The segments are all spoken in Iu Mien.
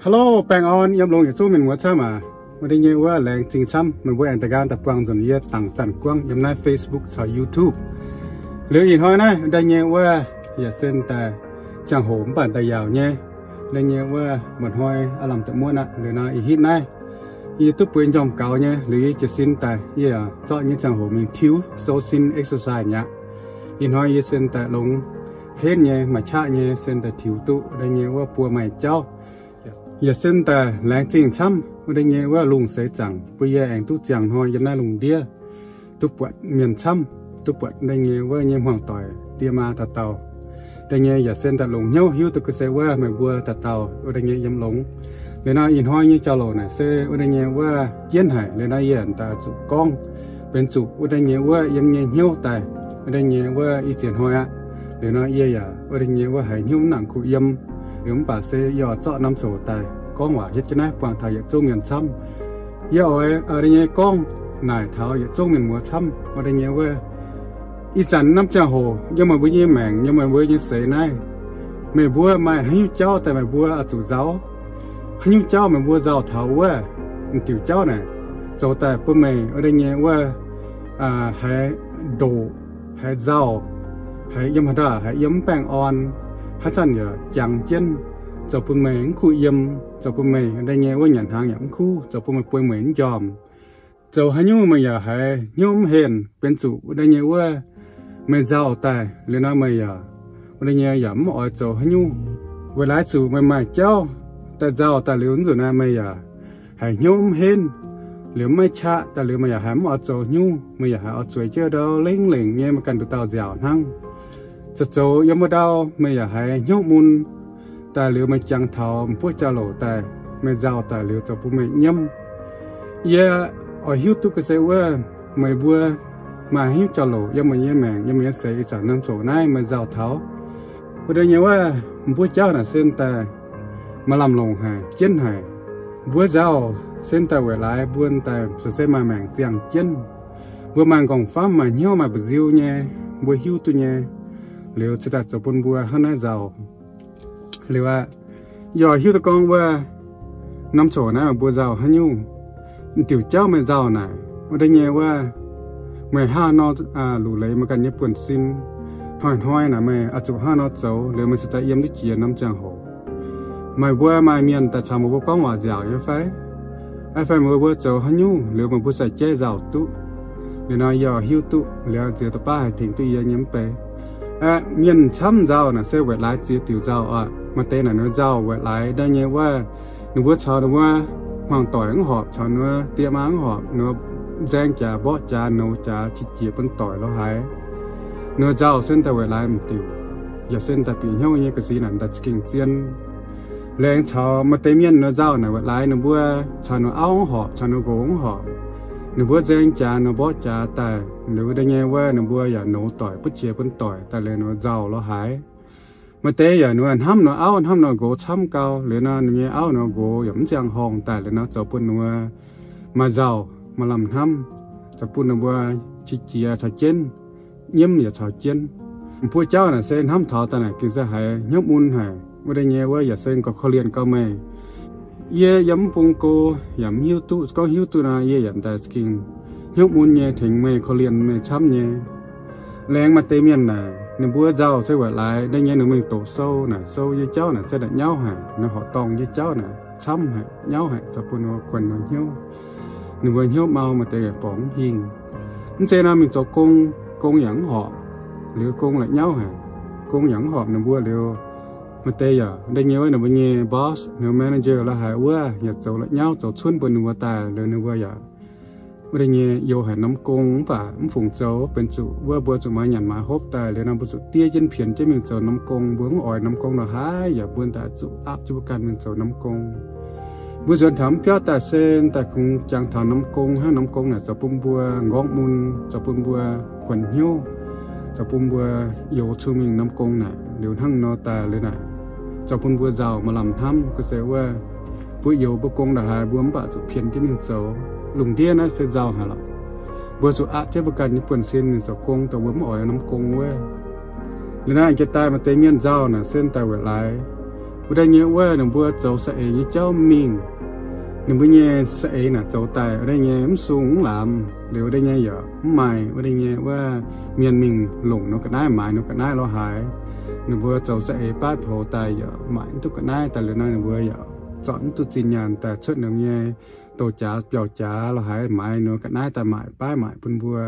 Hello, baengh orn yiem longx yietc zungv mienh muoz camv aac. Wuov deix nyei wuov laengz zingh camv meih mbuo aengx daaih nqaang daaih buangh nzunc yie dangc zanc guangv yiem naaiv Facebook caux YouTube. Liuz ih hnoi naaiv wuov deix nyei wuov yaac sen daaih ziangh hoc mv baac daaih yaauc nyei. Wuov deix nyei wuov mba'hnoi aav lamh deic muonv aqv. Liuz nor ih hitv naaiv yie duqv bueix njormh gaux nyei, liuz yie jiez sin daaih yie yaac zorqv nyei ziangh hoc mingh tiux sou sin exercise mi'aqv. Ih hnoi yie sen daaih longx henv nyei, maaih qaqv nyei, sen daaih tiux duqv wuov deix nyei wuov buo maaih jauv. Yaac sen daaih laengz zingh camv wuov deix nyei wuov lungh seix zaangc bun yie aengx duqv ziangh hnoi yiem naaiv lungh ndiev, duqv buatc mienh camv, duqv buatc wuov deix nyei wuov nyei hmuangv doic die maa dauh dauh. Deix nyei yaac sen daaih longc hnyouv hiuv duqv gu se wuov meih mbuo dauh dauh wuov deix nyei yiem longx. Liuz nor ih hnoi nyei jauv-louc naaic se wuov deix nyei wuov jienv haic. Liuz nor yie daaih zuqc gorngv benx zuqc wuov deix nyei wuov yiem nyei hnyouv daaih wuov deix nyei wuov i ziex hnoi aqv. Liuz nor yie yaac wuov deix nyei wuov haiz hnyouv mv nangc kuh yiem. Liuz mv baac se yie oix zorqv norm coc daaih gorngv waac hietv jienv naaiv buangh taux yietc zungv mienh camv. Yie oix wuov deix nyei gorngv naaic taux yietc zungv mienh muoz camv wuov deix nyei wuov ih zanc norm ziangh hoc yiem meih mbuo nyei maengc, yiem meih mbuo nyei seix naaiv, meih mbuo maaih haaix nyungc jauv daaih meih mbuo oix zuqc nzauh? Haaix nyungc jauv meih mbuo nzauh taux wuov? M'diuc jauv naaic zoux daaih bun meih wuov deix nyei wuov haiz ndoqc, haiz nzauh, haiz yiem haaix ndau haiz yiem mv baengh orn, haaix zanc yaac jangx jienv, zoux bun meih mv kuh yiem, zoux bun meih wuov deix nyei wuov nyanc hnaangx yaac mv kuv, zoux bun meih bueix mueic mv njormh. Zoux haaix nyungc meih yaac haiz hnyouv mv henh, benx zuqc wuov deix nyei wuov meih nzauh daaih liuz nor meih yaac wuov deix nyei yaac mv oix zoux haaix nyungc. Weic laaix zuqc meih maaih jauv daaih nzauh daaih liuz nzunc naaiv meih yaac haiz hnyouv mv henv, liuz mv maiv qaqv daaih liuz meih yaac haiz mv oix zoux haaix nyungc, meih yaac haiz oix zueiz jienv ndau lengv lengc nyei meih ganh nduqc dauh nziaauc hnangv. Zoux zoux yiem wuov ndau meih yaac haiz hnyouv mun daaih liuz meih jangx taux m'buoqv jauv-louc daaih, meih nzauh daaih liuz zoux bun meih nyiemv. Yie oix hiuv duqv gu se wuov meih mbuo maaih haaix nyungc jauv-louc yiem meih nyei maengc, yiem meih nyei seix ih zanc norm coc naaiv meih nzauh taux. Wuov deix nyei wuov m'buoqv jauv naaic sen daaih maaih lamh longc haic, jienv haic. Mbuo nzauh sen daaih weic laaix mbuo daaih se maaih maengc ziangh jienv. Mbuo maaih m'nqorngv famv, maaih hnyouv, maaih mba'nziu nyei, mbuo hiuv duqv nyei. Liuz cingx daaih zoux bun mbuo hnangv naaiv nzauh. Liuz aqv, yie oix hiuv duqv gorngv wuov norm coc naaiv meih mbuo nzauh haaix nyungc. M'diuc jauv meih nzauh naaic wuov deix nyei wuov meih haav nor luc leiz meih ganh nyei buonv-sin. Hnoi-hnoi naaic meih oix zuqc haav nor zoux liuz meih cingx daaih yiem duqv jiex norm ziangh hoc. Meih mbuo maaih mienh daaih caux meih mbuo gorngv waac nziaauc nyei fai? Aa, fai meih mbuo zoux haaix nyungc liuz meih mbuo sai-jeiv nzauh duqv? Liuz nor yie hiuv duqv liuz ziex da'baav haih tengx duqv yie nyei mv bei. Mienh camv nzauh naaic se weic laaix ziex diuc nzauh oc. Maaih deix naaic ninh nzauh weic laaix da'nyeic wuov ninh mbuo caux ninh mbuo hmuangv-doic mv horpc, caux ninh mbuo die maa mv horpc, ninh mbuo nzaeng jaax, mborqv jaax, nouz jaax, qiex jiez bun doic lorz haaix. Ninh nzauh se daaih weic laaix m'diuc, yaac se daaih bieqc hnyouv nyei ga'sic naaic daaih za'gengh zien. Laengz caux maaih deix mienh ninh nzauh naaic weic laaix ninh mbuo caux ninh auv mv horpc, caux ninh nqox mv horpc. Ninh mbuo nzaeng jaax, ninh mborqv jaax daaih, ninh wuov deix nyei wuov ninh mbuo yaac nouz doic, butv qiex bun doic daaih liuz ninh nzauh lorz haaix. Maaih deix yaac ninh hnamv ninh auv, hnamv ninh nqox camv gau, liuz nor ninh nyei auv ninh nqox yaac mv ziangh horngh daaih liuz nor zoux bun ninh mbuo maaih nzauh, maaih lamh hnamv, zoux bun ninh mbuo qiex jiez caux jienv, nyiemv yaac caux jienv. M'buoqv jauv naaic se hnamv taux daaih naaic gengh se haiz hnyouv mun haic. Wuov deix nyei wuov yaac se gauh korv-lienh gauh meih. Yie yiem mv bung go yaac mv hiuv duqv, gorngv hiuv duqv nor yie yaac daaih za'gengh hnyouv mun nyei, tengx meih, korv-lienh meih camv nyei. Laengz maaih deix mienh naaic ninh mbuo nzauh se weic laaix da'nyeic ninh mingh doqc sou naaic, sou nyei jauv naaic se la'nyauv haic, ninh horqc dorngh nyei jauv naaic camv haic, nyauv haic, zoux bun ninh mbuo kuonx ninh hnyouv. Ninh mbuo hnyouv mau, maaih deix yaac borngc mv hingh. Mv zeiz nor mingh zoux gong, gong yaac mv horpc, liuz gong la'nyauv haic, gong yaac mv horpc ninh mbuo liuz, maaih deix yaac da'nyeic wuov ninh mbuo nyei boss, ninh mbuo manager la'haiz wuov yaac zoux la'nyauv, zoux cunv bun ninh mbuo daaih liuz ninh mbuo yaac wuov deix nyei youx haic norm gong mv baac mv fungc zoux, benx zuqc wuov mbuo zuqc maaiz nyanc maaiz hopv daaih liuz nor mbuo zuqc diev jienv pienx jienv mingh zoux norm gong. Mbuo mv oix norm gong la'haiz yaac mbuo daaih zuqc aapv jienv mbuo ganh mingh zoux norm gong. Mbuo nzuonx taux mv biauv daaih se daaih kungx jangx taux norm gong hnangv. Norm gong naaic zoux bun mbuo nqorngv mun, zoux bun mbuo kuonx hnyouv, zoux bun mbuo youx cun mingh norm gong naaic liuz hnangv nor daaih liuz naaic zoux bun mbuo nzauh maaih lamh hnamv. Gu se wuov mbuo youx mbuo gong la'haiz mbuo mv baac zuqc pienx jienv mingh zoux. Lungh ndiev naaiv se nzauh haic lorqc. Mbuo zuqc aqv jienv mbuo ganh nyei buonv-sin mingh zoux gong, dongh mbuo mv oix norm gong wuov. Liuz naaiv jiex daaih maaih deix mienh nzauh naaic se daaih weic laaix Wuov deix nyei wuov ninh mbuo zoux saeng-eix nyei jauv mingh. Ninh mbuo nyei saeng-eix naaic zoux daaih wuov deix nyei mv sung mv lamz, liuz wuov deix nyei yaac mv maaih wuov deix nyei wuov mienh mingh longc ninh ga'naaiv, maaiz ninh ga'naaiv lorz haaix. Ninh mbuo zoux saeng-eix baav poux daaih yaac maaic mv duqv ga'naaiv daaih, liuz nor ninh mbuo yaac zornc mv duqv zinh nyaanh daaih cuotv ninh nyei douz jaax biauv jaax lorz haaix maaiz ninh ga'naaiv daaih maaic baav maaic bun mbuo.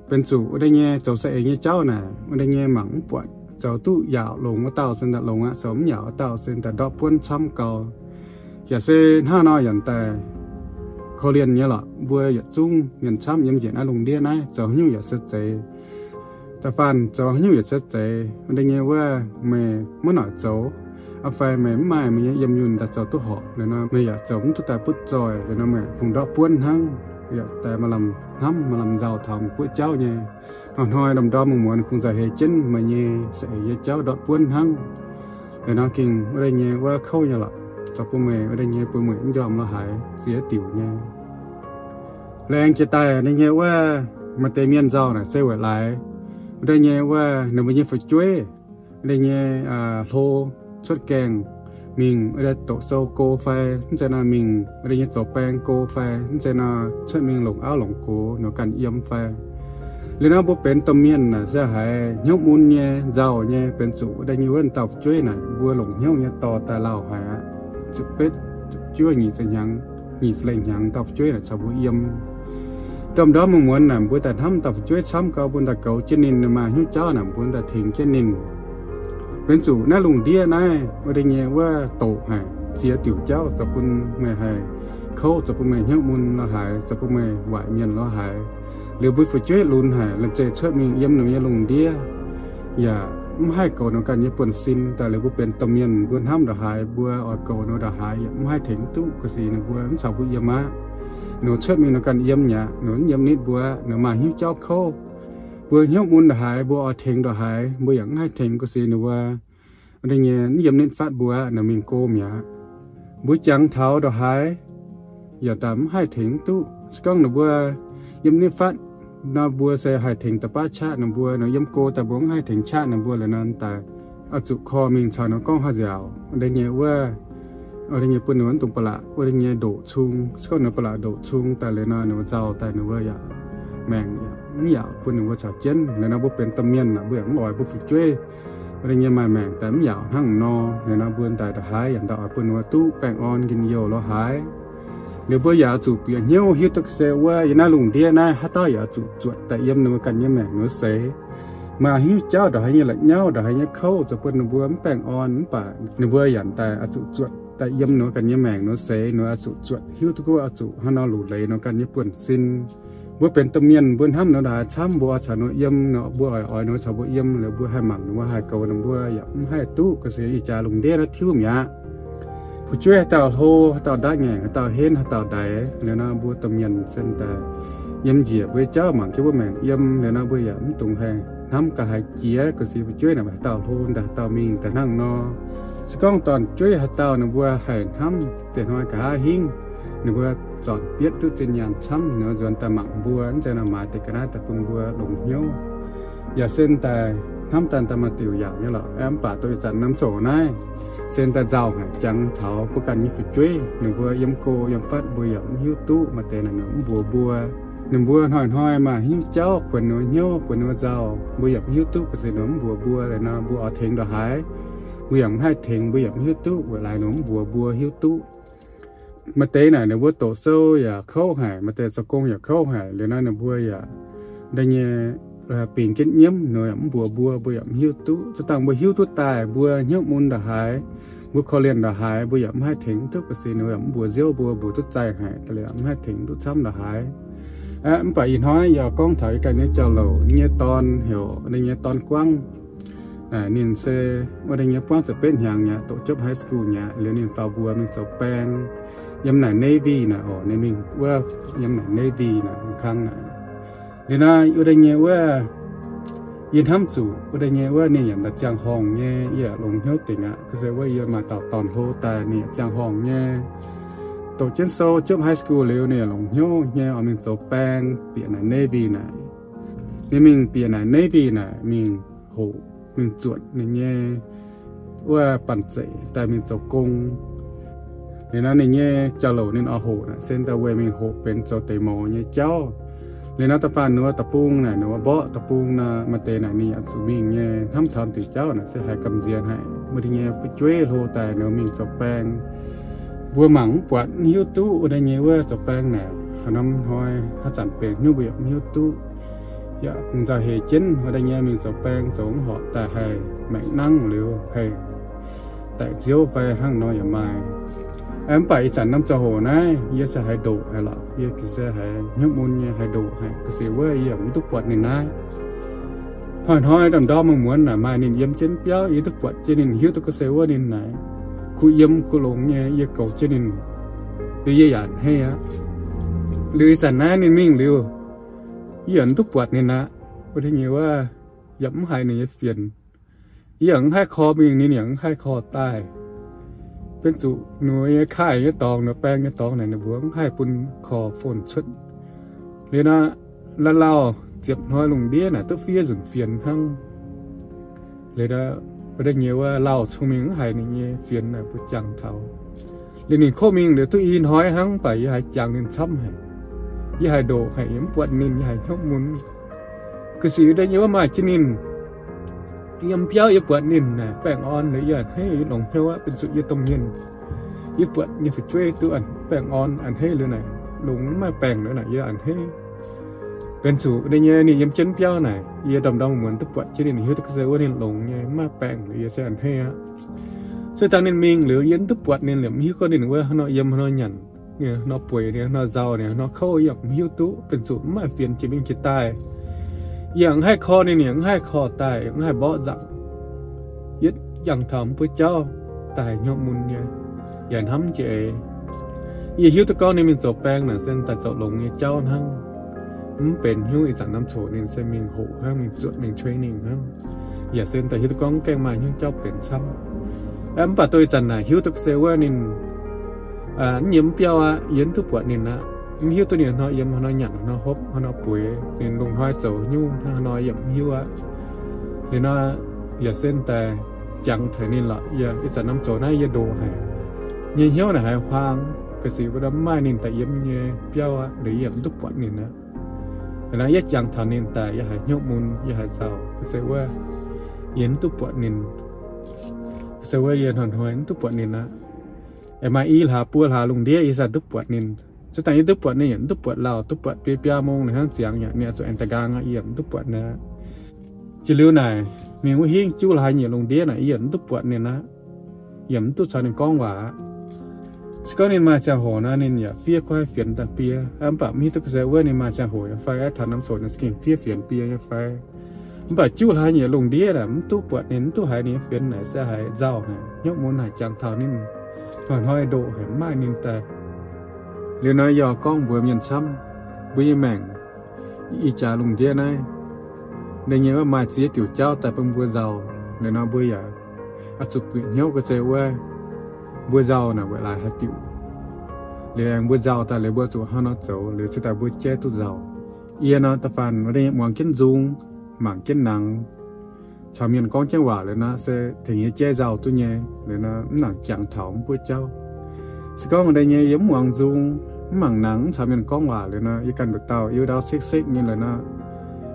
Benx zuqc wuov deix nyei zoux saeng-eix nyei jauv naaic, wuov deix nyei mangc mv buatc, zoux duqv yaauc longx wuov dauh se daaih longx aqv, zoux mv yaauc wuov dauh se daaih ndortv buonv camv gau. Yaac se hnangv nor yaac daaih korv-lienh nyei lorqc. Mbuo yietc zungv mienh camv yiem njiec naaiv lungh ndiev naaiv zoux haaix nyungc yaac se zeiz. Da'faanh zoux haaix nyungc yaac se zeiz, wuov deix nyei wuov meih maiv noic zoux, fai meih mv maaih meih nyei yiem yunh daaih zoux duqv horpc, liuz nor meih yaac zoux mv duqv daaih butv zoih, liuz nor meih kungx ndortv buonv hnangv. Yaac daaih maaih lamh hnamv maaih lamh nzauh taux meih buoqv jauv nyei. Hnoi-hnoi ndorm-ndorm muonz-muonz kungx nzauh heix jienv meih nyei saeng-eix nyei jauv ndortv buonv hnangv. Liuz nor gengh wuov deix nyei wuov kouv nyei lorqc, zoux bun meih wuov deix nyei bun meih mv njormh lorz haaix ziex diuc nyei. Laengz jiez daaih wuov deix nyei wuov maaih deix mienh nzauh naaic se weic laaix wuov deix nyei wuov ninh mbuo nyei fu'jueiv wuov deix nyei hlo cuotv gaengh mingh wuov deix doqc sou go fai mv zeiz nor mingh wuov deix nyei zoux baeng go fai mv zeiz nor cuotv mingh longc auv longc gox nor ganh yiem fai. Liuz nor mbuo benx domh mienh naaic se haiz hnyouv mun nyei nzauh nyei, benx zuqc wuov deix nyei wuov dauh fu'jueiv naaic mbuo longc hnyouv nyei dorh daaih lauh haic aqv. Ziepc betv, ziepc juov, nyic ziepc hnyangx, nyic ziepc lengh hnyangx dauh fu'jueiv naaic caux mbuo yiem. Ndorm-ndorm muonz-muonz naaic mbuo daaih hnamv dauh fu'jueiv camv gau, mbuo daaih goux jienv ninh, maaih hnyouv jauv naaic mbuo daaih tengx jienv ninh. Benx zuqc naaiv lungh ndiev naaiv wuov deix nyei wuov doqc haic ziex diuc jauv zoux bun meih haih kouv, zoux bun meih hnyouv mun lorz haaix, zoux bun meih waaic mienh lorz haaix. Liuz mbuo fu'jueiv lunx haic, liemh zeih cuotv mingh yiem ninh nyei lungh ndiev, yaac mv haih goux ninh ganh nyei buonv-sin daaih. Liuz mbuo benx domh mienh mbuo hnamv ndongc haaix mbuo oix goux ninh ndongc haaix yaac mv haih tengx duqv ga'sie ninh mbuo mv caux mbuo yiem aqv. Ninh cuotv mingh ninh ganh yiem mi'aqv, ninh mv yiem nitv mbuo aqv, ninh maaih hnyouv jauv kouv. Mbuo hnyouv mun ndongc haaix mbuo oix tengx ndongc haaix mbuo yaac mv haih tengx ga'sie ninh mbuo wuov deix nyei mv yiem nitv fatv mbuo aqv, ninh mingh go mi'aqv. Mbuo jangx taux ndongc haaix yaac daaih mv haih tengx duqv. Se gorngv ninh mbuo yiem nitv fatv nor mbuo se haih tengx da'baav qaqv ninh mbuo, ninh yiem go daaih mbuo mv haih tengx qaqv ninh mbuo liuz nor daaih oix zuqc korv mingh caux ninh gorngv haaix nziaauc wuov deix nyei wuov, wuov deix nyei bun ninh mbuo mv dungx ba'laqc wuov deix nyei ndoqc cung. Se gorngv ninh mbuo ba'laqc ndoqc cung daaih liuz nor ninh mbuo nzauh daaih ninh mbuo yaac maengc yaac mv yaauc bun ninh mbuo caux jienv. Liuz nor mbuo benx domh mienh naaic mbuo yaac mv oix mbuo fu'jueiv wuov deix nyei maaih maengc daaih mv yaauc hnangv nor. Liuz nor mbuo daaih ndongc haaix yaac ndau oix bun ninh mbuo duqv baengh orn njien-youh lorz haaix. Liuz mbuo yaac oix zuqc bieqc hnyouv hiuv duqv se wuov yiem naaiv lungh ndiev naaiv haaix dauh yaac oix zuqc zuotc daaih yiem ninh mbuo ganh nyei maengc nor seix. Maaih haaix nyungc jauv ndongc haaix nyei la'nyauv ndongc haaix nyei kouv zoux bun ninh mbuo mv baengh orn, mv baac ninh mbuo yaac daaih oix zuqc zuotc daaih yiem ninh mbuo ganh nyei maengc nor seix. Ninh mbuo oix zuqc zuotc hiuv duqv gorngv oix zuqc hnangv nor luc leiz ninh mbuo ganh nyei buonv-sin. Mbuo benx domh mienh mbuo hnamv ninh ndongc haaix camv, mbuo oix caux ninh yiem nor, mbuo oix oix ninh caux mbuo yiem, liuz mbuo haih mangc ninh mbuo haih goux ninh mbuo yaac mv haih duqv ga'sie ih jaax lungh ndiev naaiv tiuv mi'aqv. Fu'jueiv haaix dauh hlo, haaix dauh ndaatv ngaengc, haaix dauh henv, haaix dauh ndaix, liuz nor mbuo domh mienh se daaih yiem njiec mbuo nyei jauv mangc jienv mbuo maengc yiem, liuz nor mbuo yaac mv dungx haih hnamv ga'haaix jiex ga'sie fu'jueiv naaic haaix dauh hlo daaih haaix dauh mingh daaih hnangv nor. Se gorngv dorn-jueiv haaix dauh ninh mbuo haih hnamv deix hnoi nqa'haav hingv, ninh mbuo zornc bietv duqv zinh nyaanh camv, ninh mbuo nzuonx daaih mangc mbuo, mv zeiz nor maaiz deix ga'naaiv daaih bun mbuo longx hnyouv. Yaac se daaih hnamv daaih daaih maaih diuc yaac nyei lorqc. Mv baac dongh ih zanc norm ziangh hoc naaiv se daaih nzauh haic, jangx taux mbuo ganh nyei fu'jueiv, ninh mbuo yiem go yiem fatv mbuo yaac mv hiuv duqv. Maaih deix naaic ninh mv mbuox mbuo. Ninh mbuo hnoi-hnoi maaih hnyouv jauv kuonx ninh mbuo hnyouv, kuonx ninh mbuo nzauh, mbuo yaac mv hiuv duqv ga'sie ninh mv mbuox mbuo. Liuz nor mbuo oix tengx ndongc haaix, mbuo yaac mv haih tengx, mbuo yaac mv hiuv duqv weic laaix ninh mv mbuox mbuo hiuv duqv. Maaih deix naaic ninh mbuo doqc sou yaac kouv haic, maaih deix zoux gong yaac kouv haic. Liuz nor ninh mbuo yaac da'nyeic bingx jienv nyiemv, ninh yaac mv mbuox mbuo, mbuo yaac mv hiuv duqv. Zuov dangh mbuo hiuv duqv daaih mbuo hnyouv mun ndongc haaix, mbuo korv-lienh ndongc haaix, mbuo yaac mv haih tengx duqv ga'sie ninh yaac mv mbuox nziouv mbuo, mbuox duqv zaih haic daaih liuz mv haih tengx duqv camv ndongc haaix. Mv baac ih hnoi yaac gorngv taux yie ganh nyei jauv-louc nyei dorn, heuc ninh nyei dorn Guangv. Naaic ninh se wuov deix nyei buangv ziepc betv hnyangx mi'aqv, doqc jopv high school mi'aqv, liuz ninh faaux mbuox mingh zoux baeng yiem naaic Navy naaic oc. Ninh mingh wuov yiem naaic Navy naaic kangv naaic. Liuz nor wuov deix nyei wuov, yie hnamv zuqc wuov deix nyei wuov ninh yaac ziangh horngh nyei, yie longx hnyouv dingc aqv. Ga'sie wuov yie maaih dauh dorn-hlo daaih ninh yaac ziangh horngh nyei. Doqc jienv sou jopv high school liuz ninh yaac longx hnyouv nyei oix mingh zoux baeng bieqc naaic Navy naaic. Ninh mingh bieqc naaic Navy naaic mingh hoqc mingh zuotc ninh nyei wuov banh zeic daaih mingh zoux gong. Liuz nor ninh nyei jauv-louc ninh oix hoqc naaic se daaih weic mingh hoqc benx zoux deix mouz nyei jauv. Liuz nor da'faanh ninh wuov deic-bung naaic, ninh wuov mborqv deic-bung nor, maaih deix naaic ninh yaac zuqc mingh nyei. Hnamv taux deix jauv naaic se haiz gamh nziex haic, wuov deix nyei fu'jueiv hlo daaih ninh mingh zoux baeng. Mbuo mangc mv buatc, mv hiuv duqv wuov deix nyei wuov zoux baeng naaic haaix norm hnoi haaix zanc benx hnyouv mbuo yaac mv hiuv duqv. Yaac kungx nzauh hec jienv wuov deix nyei mingh zoux baeng zoux mv horpc daaih haih maengc nangv liuz haih daic nziouv fai hnangv nor yaac maaih. Mv baac ih zanc norm ziangh hoc naaiv yie se haiz ndoqc haic lorqc, yie ga'sie haiz hnyouv mun nyei haiz ndoqc haic, ga'sie wuov yie yaac mv duqv buatc ninh naaiv. Hnoi-hnoi ndorm-ndorm muonz-muonz naaic maaih ninh yiem jienv biauv, yie duqv buatc jienv ninh, hiuv duqv ga'sie wuov ninh naaic kuh yiem kuh longx nyei, yie goux jienv ninh, liuz yie yaac a'hneiv aqv. Liuz ih zanc naaiv ninh mingh liuz, yie yaac mv duqv buatc ninh aqv. Wuov deix nyei wuov yaac mv haiz ninh nyei fienx. Yie yaac mv haih korv mingh, ninh yaac mv haih korv daaih. Benx zuqc ninh nyei kaaih nyei dorngx, ninh baeng nyei dorngx naaic ninh mbuo mv haih bun korv phone cuotv. Liuz nor, lauh lauh ziepc hnoi lungh ndiev naaic duqv fiev nzunc fienx hnangv. Liuz nor, wuov deix nyei wuov lauh cong-mengh mv haiz ninh nyei fienx naaic mbuo jangx taux. Liuz ninh kov mingh liuz duqv i hnoi hnangv, mv baac yie haiz jangx ninh camv haic. Yie haiz ndoqc haic, yie mv buatc ninh, yie haiz hnyouv mun. Ga'sie wuov deix nyei wuov maaih jienv ninh yiem biauv, yie buatc ninh naaic baengh orn liuz yie a'hneiv, yie longx hnyouv aqv. Benx zuqc yie domh mienh, yie buatc nyei fu'jueiv duqv baengh orn a'hneiv liuz naaic, longx mv maaih baengh liuz naaic yie a'hneiv. Benx zuqc wuov deix nyei ninh yiem jienv biauv naaic, yie ndorm-ndorm muonz duqv buatc jienv ninh, hiuv duqv ga'sie wuov ninh longx nyei mv maaih baengh liuz yie se a'hneiv aqv. Se dangh ninh mingh liuz yie mv duqv buatc ninh liemh, mv hiuv gorngv ninh wuov haaix nor yiem, haaix nor nyanc, ninh haaix nor bueix, ninh haaix nor nzauh, ninh haaix nor kouv, yie yaac mv hiuv duqv. Benx zuqc mv maaih fienx jiex mingh jiex daaih. Yie yaac mv haih korv ninh, ninh yaac mv haih korv daaih, yaac mv haih mborqv nzangc. Yietv jangx taux mv buov jauv daaih hnyouv mun nyei, yaac hnamv jiex eix. Yie hiuv duqv gorngv ninh mingh zoux baeng naaic se daaih zoux longx nyei jauv hnangv. Mv benx hnyouv ih zanc norm coc ninh se mingh hoqc hnangv, mingh zuotc mingh training hnangv. Yaac se daaih hiuv duqv gorngv gaengh maaih hnyouv jauv benx camv. Mv baac doix zanc naaic hiuv duqv se wuov ninh mv yiem mv biauv aqv, yie mv duqv buatc ninh aqv. Mv hiuv duqv ninh haaix nor yiem, haaix nor nyanc, haaix nor hopv, haaix nor bueix, ninh lungh hnoi zoux haaix nyungc hnangv haaix nor yie yaac mv hiuv aqv. Liuz nor, yaac se daaih jangx taux ninh lorqc. Yie ih zanc norm zoux naaiv yie ndoqc haic. Nyei hnyouv naaic haiz huaang, ga'sie wuov mv maaih ninh daaih yiem nyei biauv aqv, liuz yie yaac mv duqv buatc ninh aqv. Liuz nor yietv jangx taux ninh daaih yie haiz hnyouv mun, yie haiz nzauh, ga'sie wuov yie mv duqv buatc ninh. Ga'sie wuov yie hnoi-hnoi mv duqv buatc ninh aqv. Aengx maaih i hlaax buo hlaax lungh ndiev yie se duqv buatc ninh. Se dangh yie duqv buatc ninh yaac mv duqv buatc lauh, duqv buatc biei biaa mong ninh hnangv ziangx yaac ninh zuqc aengx da'nqaang aqv, yie yaac mv duqv buatc ninh aqv. Jiex liuz naaic mingh wuov hingv juqv hlaax nyieqc lungh ndiev naaic yie yaac mv duqv buatc ninh aqv. Yaac mv duqv caux ninh gorngv waac aqv. Se gorngv ninh maaih ziangh hoc nor ninh yaac fiev kuaaiv fienx daaih bie, mv baac mv hiuv duqv ga'sie wuov ninh maaih ziangh hoc nyei fai, taux norm coc ninh se gengh fiev fienx bie nyei fai. Mv baac juqv hlaax nyieqc lungh ndiev naaic mv duqv buatc ninh, mv duqv haiz ninh nyei fienx naaic se haiz nzauh haic, hnyouv mun haic, jangx taux ninh hnoi-hnoi ndoqc haic, mv maaih ninh daaih. Liuz nor yie gorngv mbuox mienh camv, mbuo nyei maengc ih jaax lungh ndiev naaiv, deix nyei wuov maaih ziex diuc jauv daaih bun mbuo nzauh. Liuz nor mbuo yaac oix zuqc bieqc hnyouv ga'sie wuov mbuo nzauh naaic weic laaix haaix diuc. Liuz aengx mbuo nzauh daaih liuz mbuo zuqc hnangv nor zoux liuz cingx daaih mbuo jaiv duqv nzauh. Yie nor da'faanh wuov deix nyei muangx jienv nzung, mangc jienv nangx, caux mienh gorngv jienv waac liuz nor se tengx yie jaiv nzauh duqv nyei. Liuz nor mv nangc jangx taux mv buov jauv. Se gorngv wuov deix nyei yie mv muangx nzung, mv mangc nangx, mv caux mienh gorngv waac liuz nor yie ganh nduqc dauh yiu ndau sekv-sekv nyei liuz nor,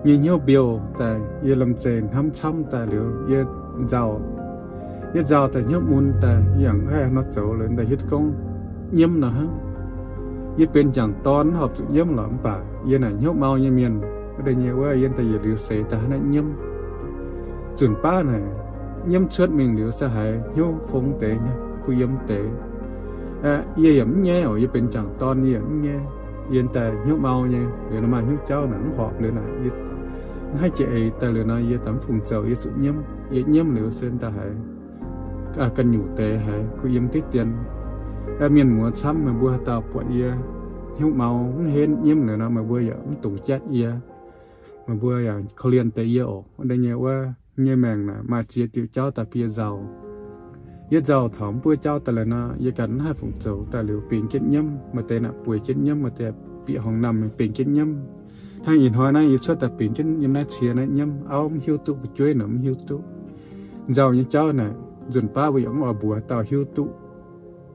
nyei hnyouv mbiouh daaih, yie lomh nzoih hnamv camv daaih liuz yie nzauh. Yie nzauh daaih hnyouv mun daaih, yie yaac mv haih nor zoux liuz daaih hiuv duqv gorngv nyiemv nor hnangv. Yie benx jangc dorn mv horpc zuqc nyiemv lorqc, mv baac yie naaic hnyouv mau nyei mienh. Wuov deix nyei wuov yie daaih yietc liuz seix daaih hnangv naaiv nyiemv. Zunc baav naaic nyiemv cuotv mingh liuz se haiz hnyouv fong deix nyei, kuh yiem deix. Yie yaac mv nyaiv oc, yie benx jangc dorn yie yaac mv nyaiv. Yie daaih hnyouv mau nyei, liuz nor maaih hnyouv jauv naaic mv horpc liuz naaic, yie mv haih jiex eix daaih liuz nor yie daaih mv fungc zoux, yie zuqc nyiemv. Yie nyiemv liuz se daaih haiz ganh nyungc deix haiz kuh yiem diqv dien. Mienh muoz camv meih mbuo haaix dauh buatc yie hnyouv mau mv henv nyiemv liuz nor meih mbuo yaac mv dungx jatv yie. Meih mbuo yaac korv-lienh deix yie oc. Wuov deix nyei wuov nyei maengc naaic maaih ziex diuc jauv daaih bun yie nzauh. Yie nzauh taux mv buov jauv daaih liuz nor, yie ganh mv haih fungc zoux daaih liuz bingx jienv nyiemv. Maaih deix naaic bueix jienv nyiemv, maaih deix bieqc horngh namh bingx jienv nyiemv. Hnangv ih hnoi naaiv yie cuotv daaih bingx jienv yiem naaiv cie naaiv nyiemv, auv mv hiuv duqv, fu'jueiv naaic mv hiuv duqv. Nzauh nyei jauv naaic nzunc baav mbuo yaac mv oix mbuox haaix dauh hiuv duqv.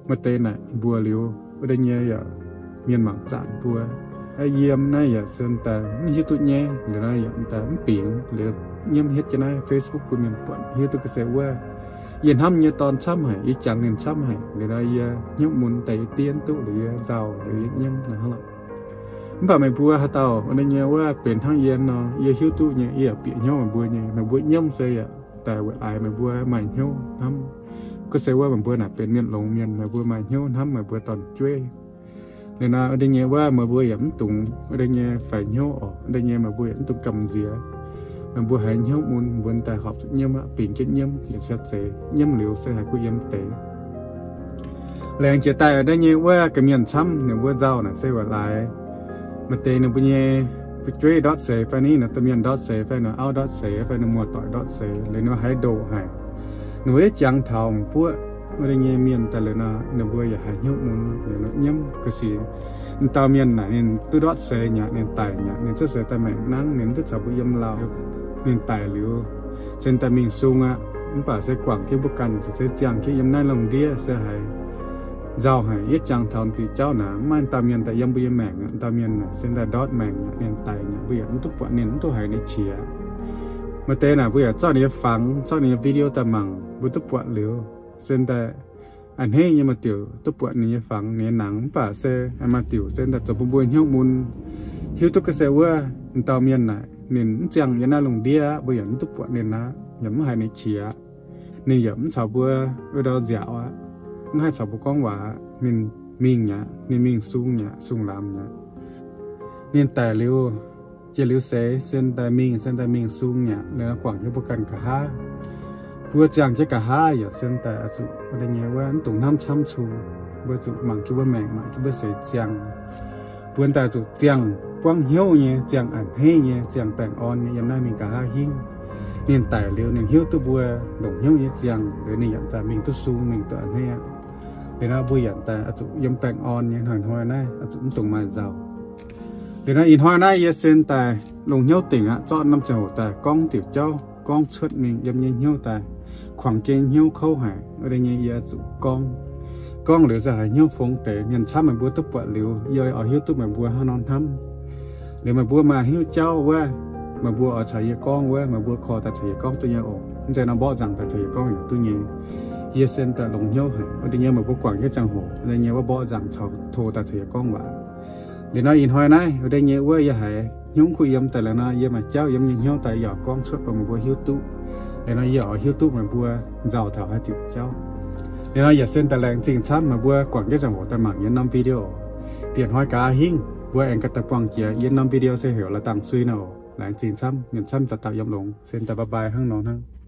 Maaih deix naaic mbuox liuz, wuov deix nyei yaac mienh mangc zanc mbuo, aa, yiem naaiv yaac se daaih mv hiuv duqv nyei, liuz nor yaac daaih mv bingx, liuz nyiemv hietv jienv naaiv Facebook bun mienh buatc hiuv duqv ga'sie wuov. Yie hnamv nyei dorn camv haic, yie jangx ninh camv haic, liuz nor yie hnyouv mun daaih yie diev duqv, liuz yie nzauh, liuz yie nyiemv naaiv hnangv lorqc. Mv baac meih mbuo haaix dauh wuov deix nyei wuov benx hnangv yie nor, yie hiuv duqv nyei, yie yaac bieqc hnyouv meih mbuo nyei. Meih mbuo nyiemv se yaac daaih weic laaix meih mbuo maaih hnyouv hnamv. Ga'sie wuov meih mbuo naaic benx mienh longx mienh, meih mbuo maaih hnyouv hnamv meih mbuo dorn-jueiv. Liuz nor wuov deix nyei wuov meih mbuo yaac mv dungx wuov deix nyei faix hnyouv oc. Wuov deix nyei meih mbuo yaac mv dungx gamh nziex. Meih mbuo haiz hnyouv mun, mbuo daaih horpc zuqc nyiemv aqv, bingx jienv nyiemv, yietc sieqv zeiz nyiemv liuz se haiz kuh yiem deix. Laengz jiex daaih wuov deix nyei wuov ga'mienh camv, ninh mbuo nzauh naaic se weic laaix maaih deix ninh mbuo nyei fu'jueiv ndortv seix fai ninh da'mienh ndortv seix fai ninh auv ndortv seix fai ninh muoz-doic ndortv seix, liuz ninh mbuo haiz ndoqc haic. Ninh mbuo yaac jangx taux m'buoqv wuov deix nyei mienh daaih liuz nor, ninh mbuo yaac haiz hnyouv mun, liuz nor nyiemv ga'sie. M'dauh mienh naaic ninh duqv ndortv seix nyaqc, ninh daic nyaqc, ninh cuotv seix daaih maengc nangv, ninh mv duqv caux mbuo yiem lauh, ninh daic liuz, se daaih mingh sung aqv. Mv baac se guangc jienv mbuo ganh, se ziangh jienv yiem naaiv lungh ndiev se haiz nzauh haic. Yie jangx taux diuc jauv naaic, mv maaih dauh mienh daaih yiem mbuo nyei maengc aqv. Dauh mienh naaic se daaih ndortv maengc aqv, ninh daic aqv, mbuo yaac mv duqv buatc ninh, mv duqv haiz ninh qiex. Maaih deix naaic mbuo yaac zorqv ninh nyei fangx, zorqv ninh nyei video daaih mangc, mbuo duqv buatc liuz, se daaih a'hneiv nyei maaih diuc duqv buatc ninh nyei fangx, ninh nyei nangx. Mv baac se maaih diuc se daaih zoux bun mbuo hnyouv mun, hiuv duqv ga'sie wuov dauh mienh naaic ninh mv ziangh yiem naaiv lungh ndiev aqv, mbuo yaac mv duqv buatc ninh aqv, yaac mv haiz ninh qiex aqv. Ninh yaac mv caux mbuo wuov ndau nziaauc aqv, mv haih caux mbuo gorngv waac. Ninh mingh aqv, ninh mingh sung aqv, sung lamz aqv. Ninh daic liuz, jiex liuz seix se daaih mingh, se daaih mingh sung aqv, liuz nor guangc jienv mbuo ganh nqa'haav. Mbuo ziangh jienv nqa'haav yaac se daaih oix zuqc wuov deix nyei wuov mv dungx hnamv camv cung. Mbuo zuqc mangc jienv mbuo maengc, mangc jienv mbuo seix ziangh. Mbuo daaih zuqc ziangh buangv hnyouv nyei, ziangh a'hneiv nyei, ziangh baengh orn nyei yiem naaiv mingh nqa'haav hingv. Ninh daic liuz ninh hiuv duqv mbuo longc hnyouv nyei ziangh, liuz ninh yaac daaih mingh duqv sung, mingh duqv a'hneiv aqv. Liuz nor mbuo yaac daaih oix zuqc yiem baengh orn nyei hnoi-hnoi naaiv, oix zuqc mv dungx maaih nzauh. Liuz nor ih hnoi naaiv yie se daaih longc hnyouv dingc aqv, zorqv norm ziangh hoc daaih gorngv diuc jauv, gorngv cuotv mingh yiem nyei hnyouv daaih, kuangx jienv hnyouv kouv haic wuov deix nyei yie zuqc gorngv. Gorngv liuz se haiz hnyouv fongx deix. Mienh camv meih mbuo duqv buatc liuz, yie oix hiuv duqv meih mbuo hnangv nor hnamv. Liuz meih mbuo maaih haaix nyungc jauv wuov, meih mbuo oix caux yie gorngv wuov, meih mbuo korv daaih caux yie gorngv duqv nyei oc. Mv zeiz nor mborqv nzangc daaih caux yie gorngv yaac duqv nyei. Yie se daaih longc hnyouv haic wuov deix nyei meih mbuo guangc jienv ziangh hoc, wuov deix nyei wuov mborqv nzangc caux tov daaih caux yie gorngv waac. Liuz nor ih hnoi naaiv wuov deix nyei wuov yie haiz hnyouv kuh yiem daaih liuz nor, yie maaih jauv yiem nyei hnyouv daaih yaac gorngv cuotv bun meih mbuo hiuv duqv. Liuz nor yie oix hiuv duqv meih mbuo nzauh taux haaix diuc jauv. Liuz nor yaac se daaih laengz zingh camv meih mbuo guangc jienv ziangh hoc daaih mangc yie norm video. Bieqc hnoi gaax hingv mbuo aengx ganh daaih buangh jiex. Yie norm video se heuc La'dangh Sui nor oc. Laengz zingh camv, mienh camv dauh dauh yiem longx, se daaih bye bye hnangv nor hnangv.